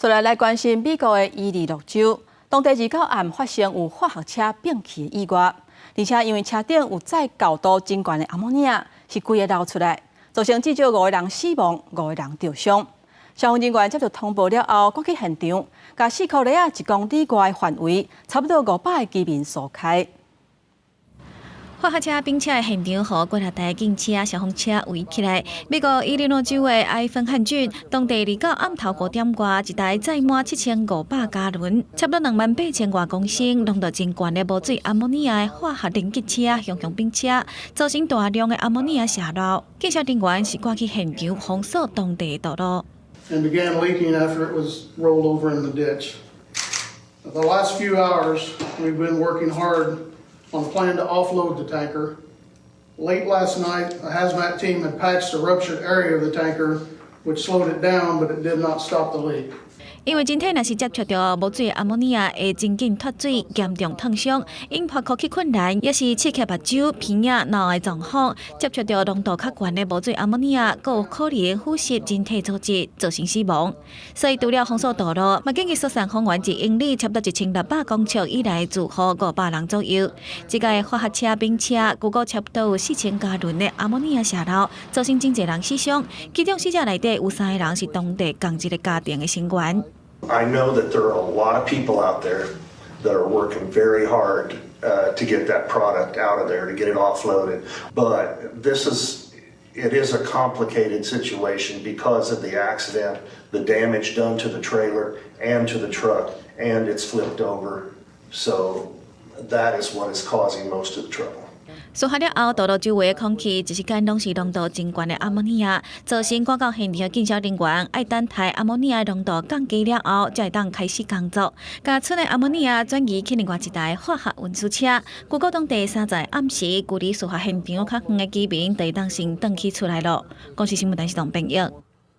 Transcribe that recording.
再來來關心美國的伊利諾州，當地29暗發生有化學車變氣的意外，而且因為車頂有載厚度真懸的阿摩尼亞，是規个流出來，造成至少五個人死亡，五個人著傷。消防人員接到通報了後，趕去現場，共4箍犁仔1公里外的範圍，差不多500个居民疏開。化學車冰車的現場，予幾若台警車、消防車圍起來。美國伊利諾州的埃芬漢郡，當地29暗頭5點外，一台載滿7500加侖，差不多28,000外公升，濃度真懸的無水阿摩尼亞的化學連結車，雄雄冰車，造成大量的阿摩尼亞洩漏。警消人員是趕去現場封鎖當地的道路。 And began leaking after it was rolled over in the ditch. The last few hours, we've been working hard on a plan to offload the tanker. Late last night, a hazmat team had patched a ruptured area of the tanker, which slowed it down, but it did not stop the leak. 因為人體若是接觸著無水阿摩尼亞，會真緊脫水，嚴重燙傷，引發呼吸困難，也是刺激目睭、鼻仔、腦的狀況。接觸著濃度較懸的無水阿摩尼亞，閣有可能腐蝕人體組織，造成死亡。所以除了封鎖道路，嘛緊急疏散方圓1英里，差不多1600公尺以內住戶500人左右。這个化學車冰車，估計差不多有4000加侖的阿摩尼亞洩漏，造成真濟人死傷。其中死者內底有三个人是當地仝一个家庭的成員。 I know that there are a lot of people out there that are working very hard to get that product out of there, to get it offloaded. But it is a complicated situation because of the accident, the damage done to the trailer and to the truck, and it's flipped over. So that is what is causing most of the trouble. 事發了後，道路周圍的空氣一時間攏是濃度真懸的阿摩尼亞，造成趕到現場的警消人員愛等待阿摩尼亞濃度降低了後，才會當開始工作。共賰的阿摩尼亞轉移去另外一台化學運輸車。估計當地30暗時，距離事發現場較遠的居民，就會當先轉去厝內囉。公視新聞電視台編譯。